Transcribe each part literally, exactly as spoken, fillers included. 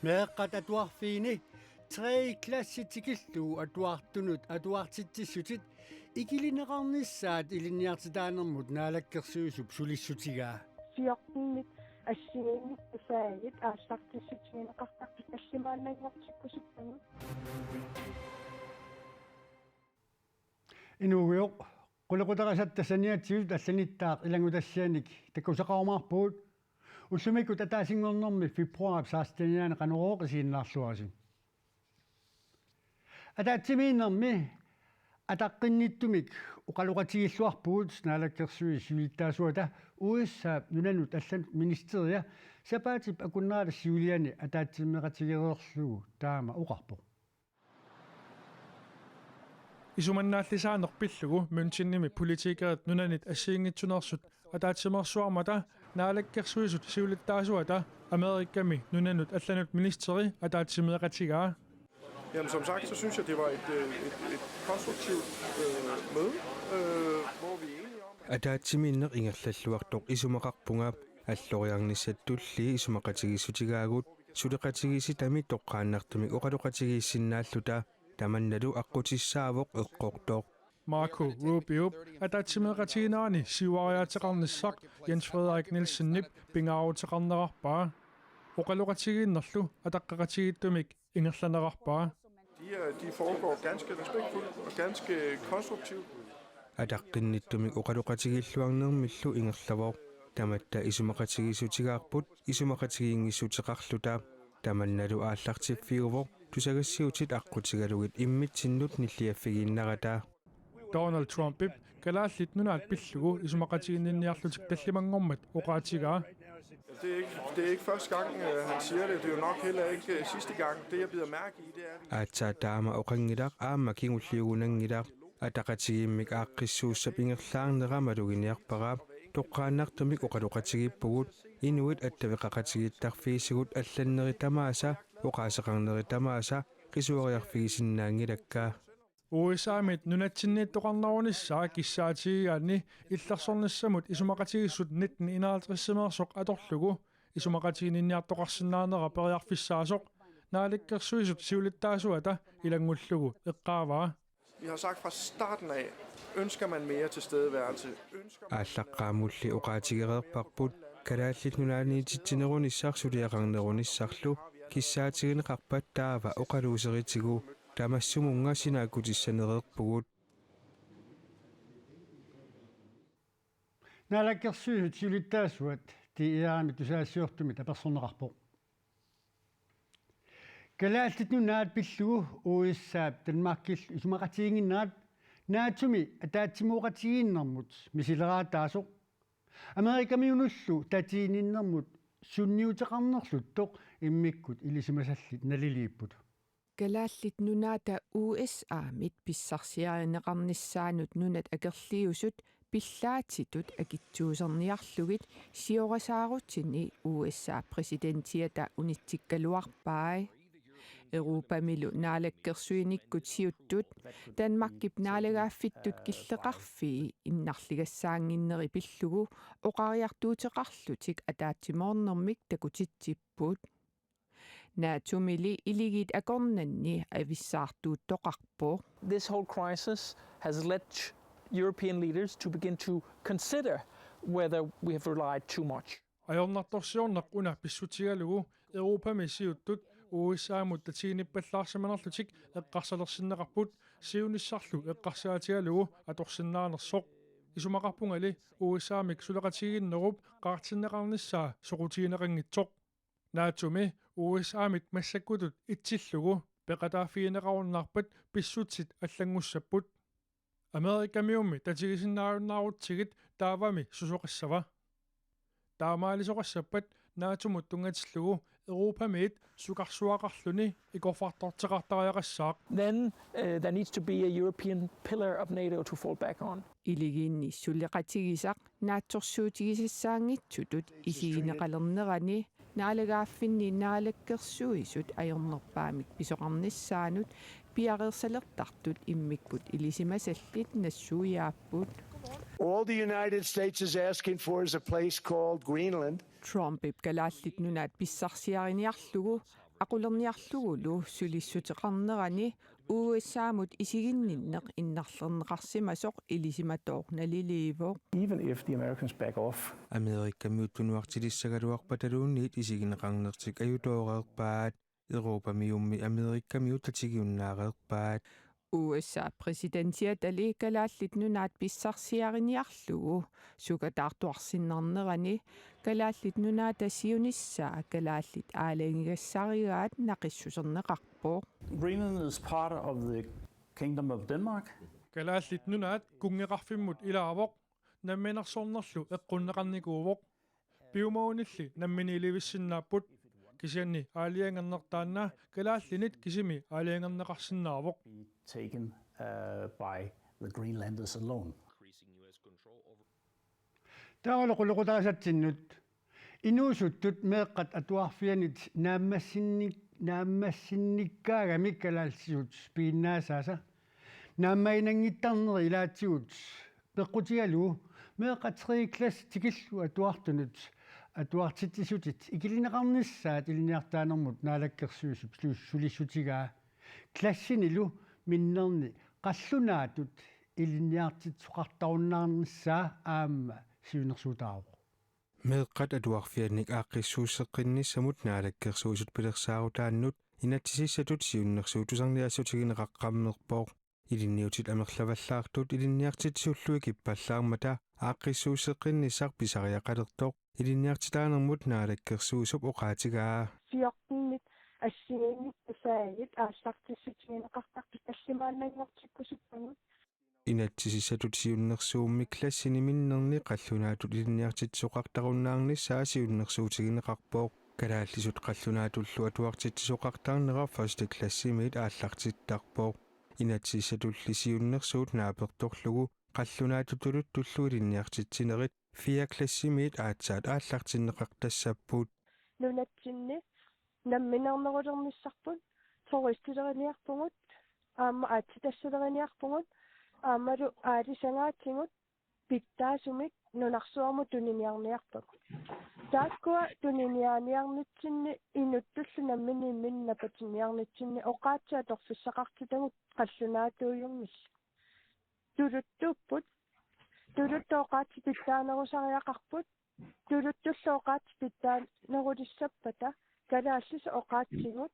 Meeqqat atuarfiini tredje klasse tikillugu atuartunut atuartitsissutit ikilineqarnissaat ilinniartitaanermut Naalakkersuisup sulissutigaa. Fjortenit assigiinngitsut saagit aallartissutigineqartartut tallimaannanngortikkusuppagut. Inuugujoq, qulequtarisatta saniatigut allanittaaq ilanngutassianik takusaqarumaarpugut. Ullumikkut ataasinngornermi februaarip sekstenianni Qanorooq isiginnaarluarisi. Ataatsimiinnermi ataqqinnittumik oqaloqatigiilluarpugut Naalakkersuisut siulittaasuata U S A-p nunanut allanut ministeria sapaatip akunnerata siuliani ataatsimeeqatigereerlugu taama oqarpoq. Isumannaallisaaneq pillugu Münchenimi politikerit nunanit assigiinngitsuneersut ataatsimeersuarmata Naalakkersuisut siulittaasuata Amerikami nunanut allanut ministeri ataatsimeeqatigaa. Jamen, som sagt, så synes jeg, det var et, øh, et, et konstruktivt øh, møde, øh, hvor vi er enige om, at Ataatsimiinneq ingerlalluartoq isumaqarpunga, alloriarnissatulli isumaqatigiissutigaagut, suleqatigiissitami toqqaannartumik oqaloqatigiissinnaalluta, tamannalu aqqutissaavoq eqqortoq. Marco Rubiop ataatsimeeqatiginerani siuariaateqarnissaq Jens Frederik Nielsenip pingaaruteqarnerarpaa. Oqaloqatigiinnerlu ataqqeqatigiittumik ingerlanerarpaa. De, er, de foregår ganske respektfuldt og ganske konstruktivt. Ataqqinnittumik oqaloqatigiilluarnermillu ingerlavoq. Tamatta isumaqatigiissutigaarput isumaqatigiinngissuteqarluta. Tamannalu aallartiffiuvoq tusagassiuutit aqqutigalugit immitsinnut nilliaffigiinnarata. Donald Trumpip Kalaallit Nunaat pillugu isumaqatiginninniarlutik tallimanngormat oqaatigaa. Det er ikke, det er ikke første gang, øh, han siger det. Det er jo nok heller ikke øh, sidste gang. Det, jeg bider mærke i, det er, at vi Aatsaat taama oqanngilaq aamma kingulliugunanngilaq. Ataqatigiimmik aaqqissuussap ingerlaarnera maluginiarpara. Toqqaannartumik oqaloqatigiippugut. Inuit attaveqaqatigiittarfiisigut allanneri tamaasa, oqaaseqarneri tamaasa, qisuariarfigisinnaanngilakka. U S A-mit nunatsinniittoqarnerunissaa kissaatigigaanni illersornissamut isumaqatigiissut nitten enoghalvtredsimeersoq atorlugu isumaqatiginninniartoqarsinnaanera periarfissaasoq Naalakkersuisut siulittaasuata ilanngullugu eqqaavaa. Vi har sagt fra starten af, ønsker man mere tilstedeværelse, ønsker man Aallaqqaammulli oqaatigereerparput Kalaallit Nunaanniititsinerunissaq suliaqarnerunissarlu, kissaatigineqarpat taava oqaluuseritigu, tamassumunnga sinaakkutissanereerpugut. Naalakkersuisut siulittaasuat D R-imi tusagassiortumit apersorneqarpoq. Kalaallit Nunaat pillugu U S A-p Danmarkillu isumaqatigiinnginnerat NATO-mi ataatsimooqatigiinnermut misileraataasoq. Amerikamiunullu tatiginninnermut sunniuteqarnerluttoq immikkut ilisimasallit naliliipput. Kalaallit Nunaata U S A-mit pissarsiarineqarnissaanut nunat akerliusut pillaatitut akitsuuserniarlugit siorasaarutini U S A-p præsidentiata unitsikkaluarpai. Europamilu naalakkersuinikkut siuttut Danmarkip naalagaaffittut killeqarfii innarligassaannginneri pillugu oqariartuuteqarlutik ataatsimoornermik takutitsipput. NATO-mili iligiit akornanni avissaartuuttoqarpoq. This whole crisis has led European leaders to begin to consider whether we have relied too much. Ajornartorsiorneq una pissutigalugu Europami siuttut U S A-mut tatiginippallaarsimanerlutik eqqarsalersinneqarput siunissarlu eqqarsaatigalugu atorsinnaanersoq. Isumaqarpungali U S A-mik suleqatigiinnerup qaartinneqarnissaa soqutigineqanngitsoq. NATO-mi U S A-mit massakkutut itsillugu peqataaffigineqarunnaarpat pissutsit allanngussapput. Amerikamiummi tatigisinnaajunnaarutsigit taavami susoqassava? Taamaalisoqassappat NATO-mut tunngatillugu Europamiit sukarsuaqarluni ikorfartorteqartariaqassaaq. Then uh, there needs to be a European pillar of NATO to fall back on. Iligiinni suleqatigisaq naatsorsuutigisassaanngitsutut isigineqalernerani naalagaaffinni naalakkersuisut ajornerpaamik pisoqarnissaanut piareersalertartut immikkut ilisimasallit nassuiaapput. All the United States is asking for is a place called Greenland. Trumpip Kalaallit Nunaat pissarsiariniarlugu aqulerniarlugulu sulissuteqarnerani U S A-mut isiginninneq innarlerneqarsimasoq ilisimatooq naliliivoq. Even if the Americans back off. Amerikamiut tunuartilissagaluarpataluunniit isigineqarnertik ajutooreerpaat. Europamiummi Amerikamiut tatigiunnaareerpaat. U S A præsidentiatali Kalaallit Nunaat pissarsiariniarlugu sukataartuarsinnarnerani Kalaallit Nunaata siunissaa kalaallit aalajangigassarigaat naqissuserneqarpoq. Greenland is part of the Kingdom of Denmark. Kalaallit Nunaat kunngeqarfimmut ilaavoq, namminersornerlu eqqunneqarnikuuvoq. Piumagunilli namminiilivissinnaapput, kisianni aalajangerneq taanna kalaallinit kisimi aalajangerneqarsinnaavoq. Be taken uh, by the Greenlanders alone. Taavalu qulequtaasatsinnut. Inuusuttut meeqqat atuarfiannit naammassinnik-, naammassinnikkaagamik kalaallisut piginnaasaasa. Naammaginanngittarneri ilaatigut peqqutigalugu meeqqat tredje klasse tikillugu atuartunut atuartitsisutit ikilineqarnissaat ilinniartitaanermut Naalakkersuisut su-, sulissutigaa. Klassinilu minnerni qallunaatut ilinniartitsisoqartarunnaarnissaa aamma siunnersuutaavoq. Meeqqat atuarfiannik aaqqissuusseqqinnissamut Naalakkersuisut pilersaarutaannut inatsisissatut siunnersuut tusarniaassutigineqaqqammerpoq. Ilinniutit amerlavallaartut ilinniartitsisullu ikippallaarmata aaqqissuusseqqinnissaq pisariaqalertoq ilinniartitaanermut Naalakkersuisup oqaatigaa. fjortenit assigiinngitsut saagit aallartissutigineqartartut tallimaannanngortikkusuppagut. Inatsisissatut siunnersuummi klassini minnerni qallunaatut ilinniartitsisoqartarunnaarnissaa siunnersuutigineqarpoq. Kalaallisut qallunaatullu atuartitsisoqartarnerat første klassimiit aallartittarpoq. Inatsisissatulli siunnersuut naapertorlugu qallunaatut tuluttullu ilinniartitsinerit fjerde klassimiit aatsaat aallartinneqartassapput. Nunatsinni namminernerulernissarput, turistileriniarpugut, aamma aatsitassaleriniarpugut, aammalu aalisagaatigut pitsaasumik nunarsuarmut tuniniarniarpagut. Taakkua tuniniaaniarnitsinni inuttullu namminiimminni napatinniarnitsinni oqaatsit atorfissaqartitagut qallunaatuujummillu. Tuluttuupput, tuluttut oqaatsit pitsaanerusariaqarput, tuluttullu oqaatsit pitsaanerulissappata kalaallisut oqaatsigut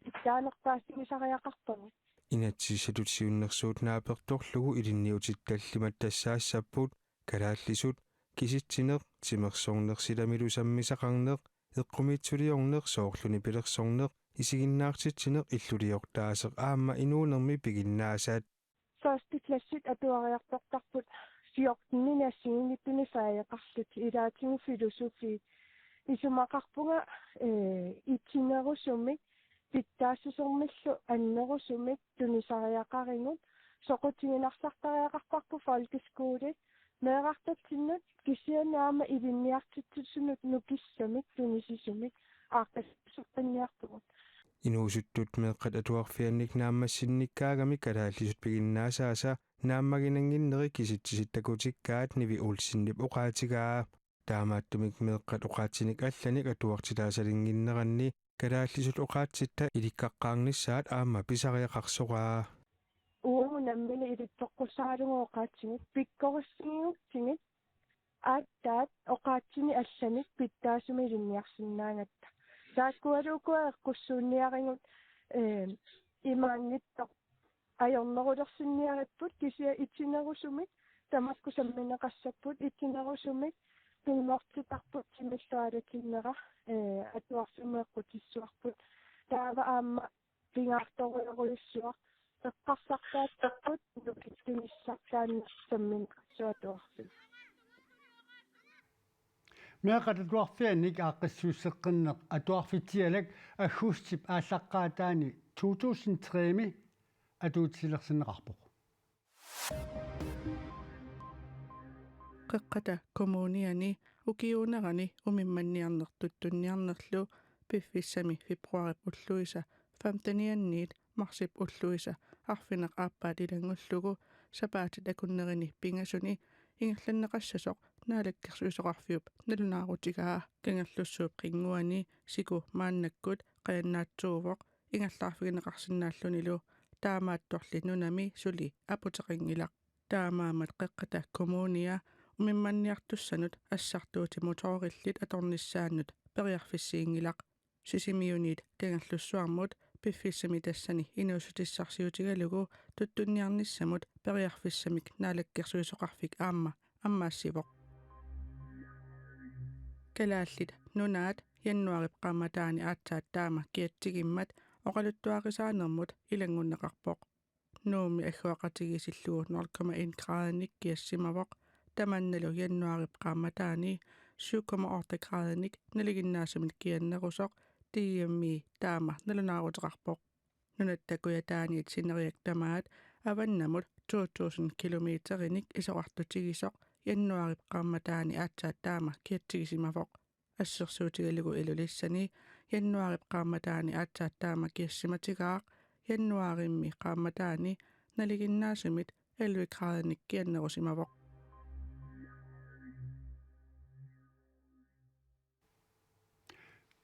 pitsaanerpaasigisariaqarpagut. Inatsisissatut siunnersuut naapertorlugu ilinniutit tallimat tassaassapput: kalaallisut, kisitsineq, timersorneq silamilu sammisaqarneq, eqqumiitsuliorneq soorluni pilersorneq, isiginnaartitsineq illuliortaaseq aamma inuunermi piginnaasat. Første klassit atuariartortarput fjortenini assigiinngitsuni fagit-qarlutik, ilaatigut filosofi. Isumaqarpunga, eh, itinerusumik pitsaassusermillu annerusumik tunisariaqarigut, soqutiginarsartariaqarparput folkeskole meerartatsinnut kisianni aamma ilinniartitsisunut nukissamik tunisisumik aaqqissuusseqqinniarpugut. Inuusuttut meeqqat atuarfiannik naammassinnikkaagamik kalaallisut piginnaasaasa naammaginannginneri kisitsisit takutikkaat Nivi Olsenip oqaatigaa. Taamaattumik meeqqat oqaatsinik allanik atuartitaasalinnginneranni kalaallisut oqaatsitta ilikkaqqaarnissaat aamma pisariaqarsoraa. Uagut nammineq ilitsoqqussaralugu oqaatsigut pikkorissigigutsigit aatsaat oqaatsinik allanik pitsaasumik ilinniarsinnaagatta. Taakkualu ukua eqqussuunniarigut, eh, imaanngitsoq ajornerulersinniaripput, kisianni itinerusumik tamakku sammineqassapput, itinerusumik pinngortitarput timilluaalakinnera, eh, atuarfimmi eqqutissuarput. Taava aamma pingaartorujorujussuaq eqqarsartaattarput nukittunissaq taanna sammineqassaaq atuarfik. Meeqqat atuarfiannik aaqqissuusseqqinneq Atuarfitsialak aggustip aallaqqaataani to tusind tre-mi atuutilersinneqarpoq. Qeqqata Kommuniani ukiuunerani umimmanniarnertut tunniarnerlu piffissami februarip ulluisa femtenianniit marsip ulluisa arfineq-aappaat ilanngullugu sapaatit akunnerini pingasuni ingerlanneqassasoq Naalakkersuisoqarfiup nalunaarutigaa. Kangerlussuup qinnguani siku maannakkut qajannaatsuuvoq ingerlaarfigineqarsinnaallunilu, taamaattorli nunami suli aputeqanngilaq. Taamaammat Qeqqata Kommunia umimmanniartussanut assartuutit motorillit atornissaannut periarfissiinngilaq. Sisimiuniit Kangerlussuarmut piffissami tassani inuussutissarsiutigalugu tuttunniarnissamut periarfissamik Naalakkersuisoqarfik aamma ammaassivoq. Kalaallit Nunaat januaarip qaammataani aatsaat taama kiatsigimmat oqaluttuarisaanermut ilanngunneqarpoq. Nuummi agguaqatigiissillugu nul komma en graadinik kiassimavoq. Tamannalu januaarip qaammataani syv komma otte graadinik nalinginnaasumik kiannerusoq D M I taama nalunaaruteqarpoq. Nunatta Kujataaniit sineriak tamaat avannamut to tusind kilometerinik isorartutigisoq januaarip qaammataani aatsaat taama kiatsigisimavoq. Assersuutigalugu Ilulissani januaarip qaammataani aatsaat taama kiassimatigaaq, januaarimmi qaammataani nalinginnaasumit elleve graadinik kiannerusimavoq.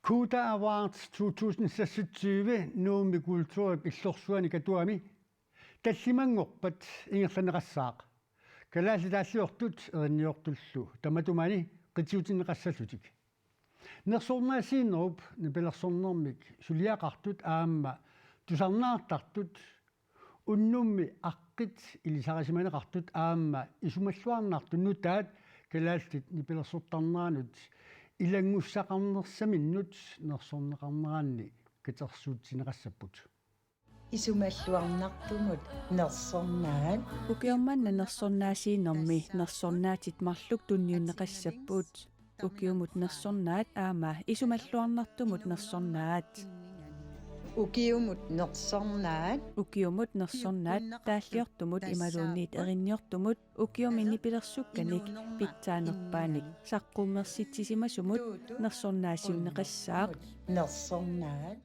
Kuuta Awards to tusind seksogtyve Nuummi Kulturip Illorsuani Katuami tallimanngorpat ingerlanneqassaaq. Kalaallit taalliortut erinniortullu tamatumani qitiutinneqassallutik. Nersornaasiinerup nipilersornermik suliaqartut aamma tusarnaartartut unnummi aqqit ilisarisimaneqartut aamma isumalluarnartut nutaat kalaallit nipilersortarneranut ilanngussaqarnersaminnut nersorneqarneranni katersuutsineqassapput. Isumalluarnartumut nersornaat. Ukioq manna nersornaasiinermi nersornaatit marluk tunniunneqassapput. Ukiumut nersornaat aamma isumalluarnartumut nersornaat. Ukiumut nersornaat. Ukiumut nersornaat taalliortumut imaluunniit erinniortumut ukiumi nipilersukkanik pitsaanerpaanik saqqummersitsisimasumut nersornaasiunneqassaaq. Nersornaat.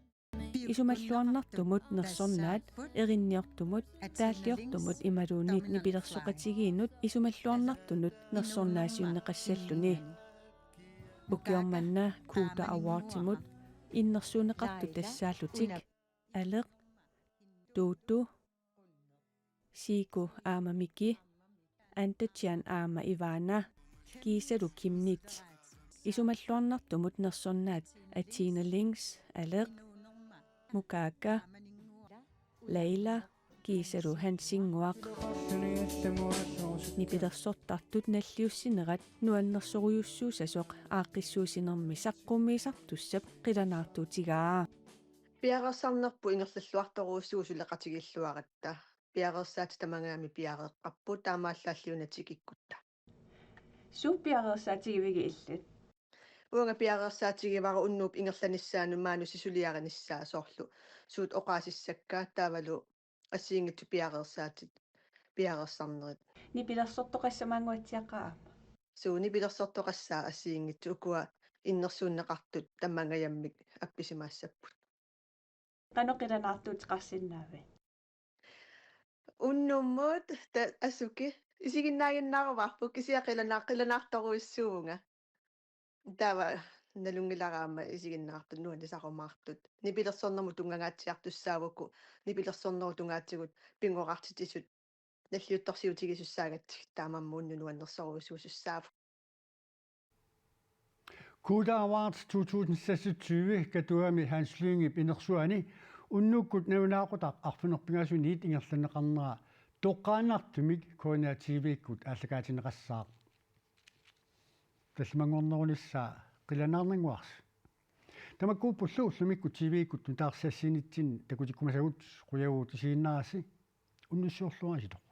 Isumalluarnartumut nersornaat, erinniortumut, taalliortumut imaluunniit nipilersoqatigiinnut isumalluarnartunut nersornaasiunneqassalluni. Ukioq manna Kuuta Awardimut innersuunneqartut tassaallutik: Aleq, Tuutu, Siiku aamma Miki, Antachian aamma Ivana, kiisalu Kimnit. Isumalluarnartumut nersornaat Athena Lings, Aleq, Mukaka, Leila, kiisalu Hansinnguaq. Nipilersortartut nalliussinerat nuannersorujussuussasoq aaqqissuussinermi saqqummiisartussap qilanaartuutigaa. Piareersarnerput ingerlalluartorujussuuvoq suleqatigiilluaratta. Piareersaatit tamangajammik piareeqqapput, taamaallaalliuna tikikkutta. Suut piareersaatigivigit illit? Uanga piareersaatigivara unnuup ingerlanissaanut maanussi suliarinissaa, soorlu suut oqaasissakka taavalu assigiinngitsut piareersaatit piareersarnerit. Nipilersortoqassamaannguatsiaqaaq aamma? Suu, nipilersortoqassaaq assigiinngitsut, ukua innersuunneqartut tamangajammik appissimaassapput. Qanoq qilanaartuuteqarsinnaavit? Unnummut ta-, asuki isiginnaaginnaarumaarput, kisianni qilanaa-, qilanaartorujussuuvunga. Taava nalunngilara aamma isiginnaartut nuannisarumaartut. Nipilersornermut tunngangaatsiartussaavugut, nipilersornerup tungaatigut pinngorartitsisut nalliuttorsiutigisussaagatsigu, taamaammat unnuk nuannersorujussuusussaavoq. Kuuta Awards to tusind seksogtyve Katuami Hans Lyngep inersuani unnukkut nalunaaqutaq arfineq-pingasuniit ingerlanneqarnera toqqaannartumik K N R T V-kkut aallakaatinneqassaaq. Tallimanngornerunissaa qilanaarnannguarsi. Tamakkuuppullu ullumikkut T V-kkut nutaarsiassiinitsinni takutikkumasagut, qujavugut isiginnaarassi. Unnussiorluarisi toq.